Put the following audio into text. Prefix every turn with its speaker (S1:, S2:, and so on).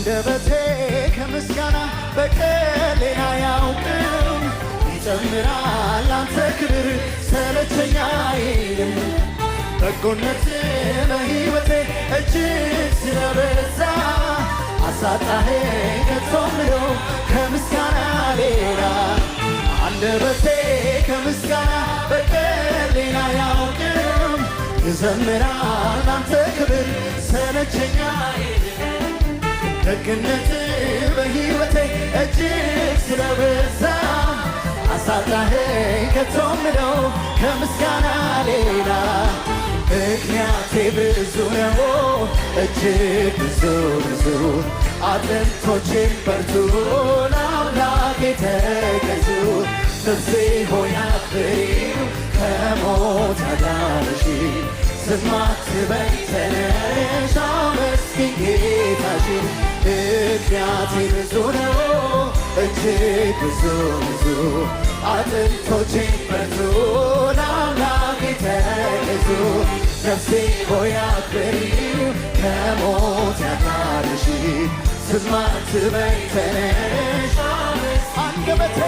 S1: አንደበቴ ከምስጋና በቀር ሌላ አያውቅም። ይጨምራል ላንተ ክብር፣ ሰለቸኝ አይልም። በጎነት በሕይወቴ እጅግ ስለበዛ አሳጣኸኝ ከቶ ምለው ከምስጋና ሌላ። አንደበቴ ከምስጋና በቀር ሌላ አያውቅም። ይዘምራል ላንተ ክብር፣ ሰለቸኝ አይልም። ደግነት በሕይወቴ እጅግ ስለበዛ አሳጣኸኝ ከቶ ምለው ከምስጋና ሌላ። ምክንያቴ ብዙ ነው፣ እጅግ ብዙ ብዙ። አጥንቶቼም በርቱ፣ ለአምላኬ ተገዙ። ነፍሴ ሆይ አክብሪው፣ ከሞት አዳነሽ። ዝም አትበይ፣ ተነሽ፣ አመስግኝ ጌታሽን። ምክንያቴ ብዙ ነው፣ እጅግ ብዙ ብዙ። አጥንቶቼም በርቱ፣ ለአምላኬ ተገዙ። ነፍሴ ሆይ አክብሪው፣ ከሞት ያዳነሽ። ዝም አትበይ፣ ተነሽ፣ አንደበቴ